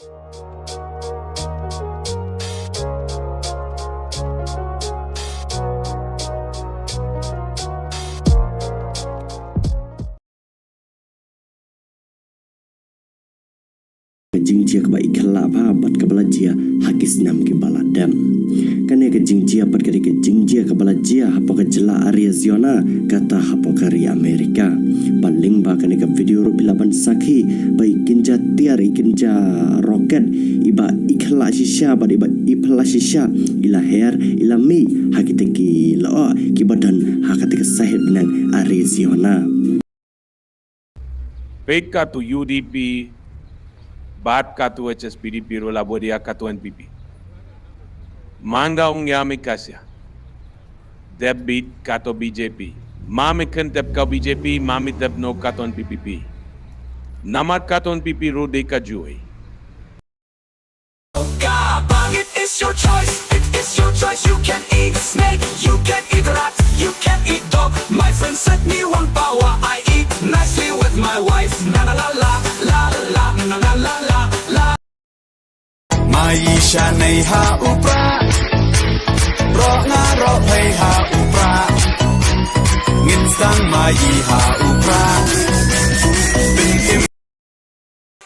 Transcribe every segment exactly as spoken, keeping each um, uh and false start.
Ka jingjia kaba i khlaiñ bha bad kaba la jia ha ki snem kiba la dep. Kane ka jingjia pat ka dei ka jingjia kaba la jia hapoh ka jylla Arizona, kata hapoh ka ri Amerika. Bad lyngba kane ka video ruh phi lah ban sakhi ba i kynja tiar, i kynja rocket, iba i khlaiñ shisha bad iba i phylla shisha, i la her, i la mih ha kita ki lyoh kiba don ha kata ka sahit bneng Arizona. Peit katto U D P, bad katto H S P D P ruh la buh ïa katto N P P. Manga ong ïa me kasia. Dep bit katto B J P. Ma me khyndep ka B J P, ma me dep noh katto N P P. Namar katto N P P ruh dei ka jui. Ka bang, it is your choice, it is your choice. You can eat snake, you can eat rat, you can eat dog. My friend said me one power, I eat nicely with my wife. Na na la la, la la, na na la la, la. Mai sha nei ha u pra, roh nga roh hei ha u pra. Ngin sdang mai ha u pra. Bin im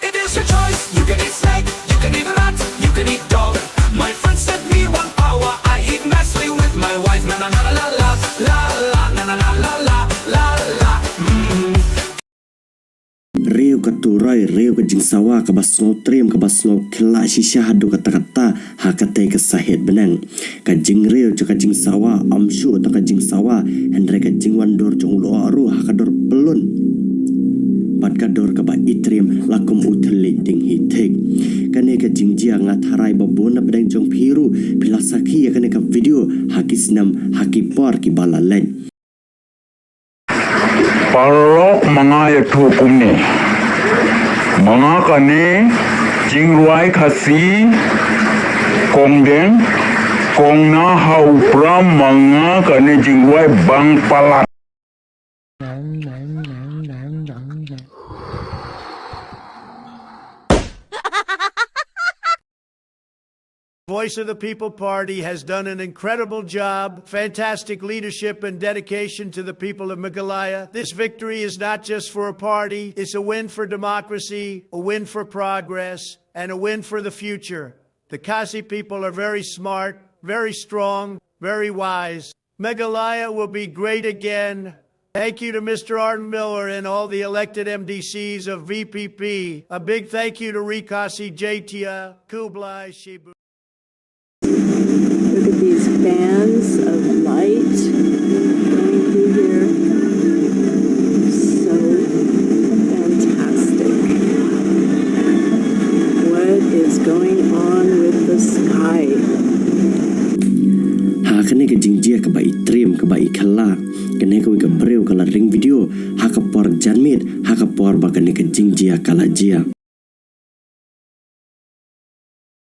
It is your choice. You can eat snake, you can eat rat, you can eat dog. My friend said me one power. I eat nicely with my wife. Na na na la la la la, na na na la la la la. Mm. Riew ka turoi, riew ka jingsawa, kaba sngew triem, kaba sngew khlaiñ shisha haduh katta katta ha katei ka sahit bneng. Ka jingriew jong ka jingsawa, ym shuh tang ka jingsawa, hynrei ka jingwan dur jong u lyoh ruh ha ka dur pyllun. Bad ka dur kaba i triem la kum u thylliej ding hi thik. Kane ka jingjia nga tharai ba bun na pdeng jong phi ruh phi la sakhi ïa kane ka video ha ki snem ha ki por kiba la leit. Paralok, ma nga ïathuh kumne. Ma nga kane jingrwai Khasi, kong deng, kong na ha u pra, ma nga kane jingrwai bang palat. Voice of the People Party has done an incredible job, fantastic leadership and dedication to the people of Meghalaya. This victory is not just for a party, it's a win for democracy, a win for progress, and a win for the future. The Khasi people are very smart, very strong, very wise. Meghalaya will be great again. Thank you to Mister Arden Miller and all the elected M D Cs of V P P. A big thank you to Ri Khasi Jaintia. Kublai Shibu. Look at these bands of light going through here. So fantastic. What is going on with the sky? Ha kane ka jingjia kaba i triem, kaba i khlaiñ, kane kawei ka briew ka la ring video ha ka por janmiet, ha ka por ba kane ka jingjia ka la jia.